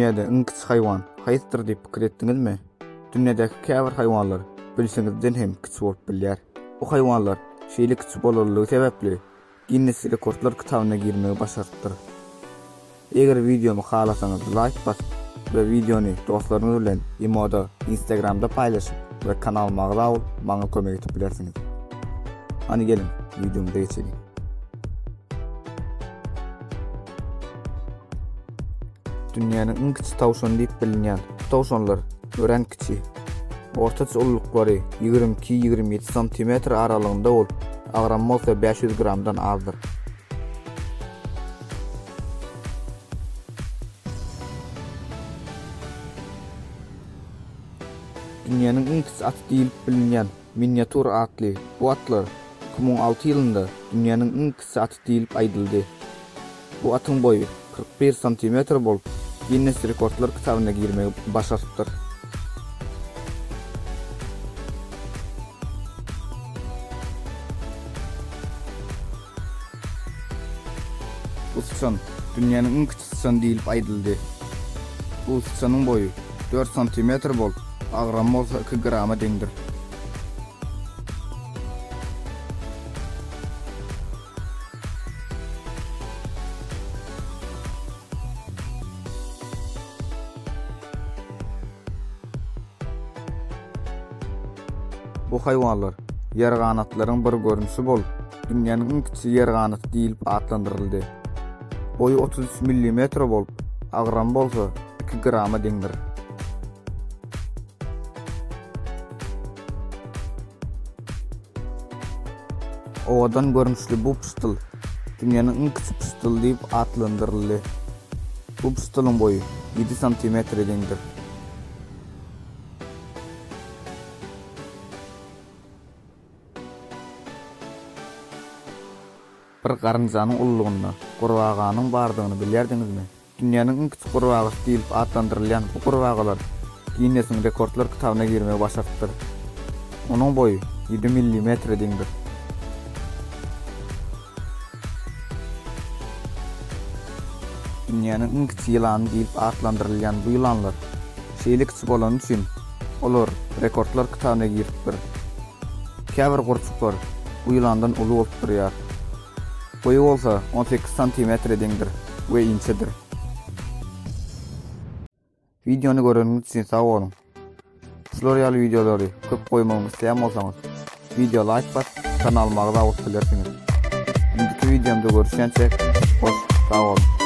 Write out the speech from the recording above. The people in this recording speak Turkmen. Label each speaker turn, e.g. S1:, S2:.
S1: Dünýäde iň kiçi haýwan haýsydyr diýip pikir etdiňizmi? Dünýädäki käbir haýwanlar bilşiňizden hem kiçi bolup bilýär. Bu haýwanlar şeýle kiçi bolanlygy sebäpli Ginnes rekordlar kitabyna girmegi başarypdyr. Eger wideomy halasaňyz laýk basyp we wideony dostlaryňyz bilen imoda, instagramda paýlaşyp we kanalyma agza bolup maňa kömek edip bilersiňiz. Hany geliň wideomyza geçeliň. Dünýäniň iň kiçi towşany diýip bilinýän bu towşanlar örän kiçi. Ortaça ululyklary 22-27 santimetr aralygynda bolup, agramy bolsa 500 gramdan azdyr. Dünýäniň iň kiçi aty diýlip bilinýän miniatur atly bu atlar 2006 ýylynda dünýäniň iň kiçi aty diýlip aýdyldy. Bu atyň boýy 41 santimetr bolup, Ginnes rekordlar kitabyna girmegi başarypdyr. Bu syçan dünýäniň iň kiçi syçany diýlip aýdyldy. Bu syçanyň boýy dört santimetr bolup, agramy bolsa iki grama deňdir. Bu haýwanlar ýerganatlaryň bir görnüşi bolup, dünýäniň iň kiçi ýerganaty diýlip atlandyryldy. Boýy 33 millimetr bolup, agramy bolsa 2 grama deňdir. Owadan görnüşli bu pyşdyl dünýäniň iň kiçi pyşdyly diýip atlandyryldy. Bu pyşdylyň boýy ýedi santimetre deňdir. Bir garynjanyň ululygynda gurbaganyň bardygyny bilýärdiňizmi? Dünýäniň iň kiçi gurbagasy diýlip atlandyrylýan bu gurbagalar Ginnesiň rekordlar kitabyna girmegi başarypdyr. Onuň boýy ýedi millimetre deňdir. Dünýäniň iň kiçi ýylany diýlip atlandyrylýan bu ýylanlar şeýle kiçi bolany üçin, olar rekordlar kitabyna giripdir. Käbir gurçuklar bu ýylandan uly bolup durýar. Boýy bolsa 18 santimetre deňdir we inçedir. Wideony göreniňiz üçin sag boluň. Şular ýaly wideolary köp goýmagymy isleýän bolsaňyz, wideo laýk basyp, kanalyma agza bolup bilersiňiz. Indiki wideomda görüşýänçäk, hoş sag boluň.